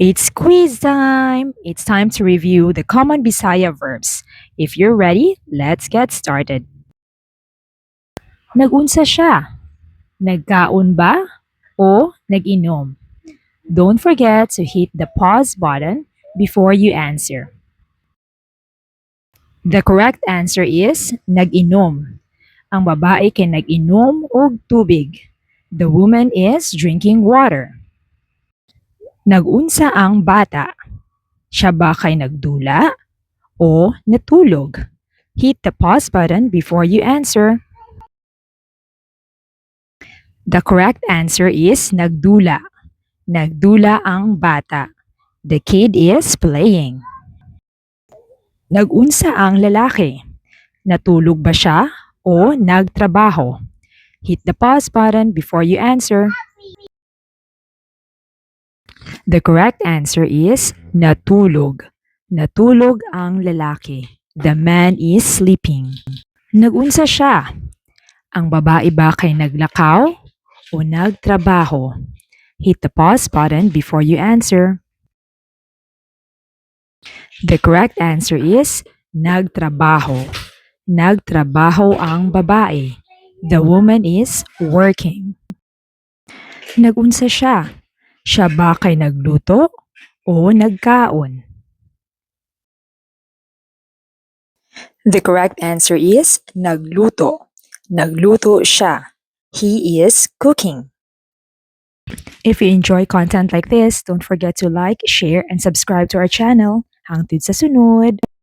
It's quiz time! It's time to review the common Bisaya verbs. If you're ready, let's get started. Nagunsa siya? Nagkaon ba o nag-inom? Don't forget to hit the pause button before you answer. The correct answer is nag-inom. Ang babae kay nag-inom og tubig. The woman is drinking water. Nagunsa ang bata? Siya ba kay nagdula o natulog? Hit the pause button before you answer. The correct answer is nagdula. Nagdula ang bata. The kid is playing. Nagunsa ang lalaki? Natulog ba siya o nagtrabaho? Hit the pause button before you answer. The correct answer is natulog. Natulog ang lalaki. The man is sleeping. Nagunsa siya? Ang babae ba kay naglakaw o nagtrabaho? Hit the pause button before you answer. The correct answer is nagtrabaho. Nagtrabaho ang babae. The woman is working. Nagunsa siya? Siya ba kay nagluto o nagkaon? The correct answer is nagluto. Nagluto siya. He is cooking. If you enjoy content like this, don't forget to like, share, and subscribe to our channel. Hangtod sa sunod!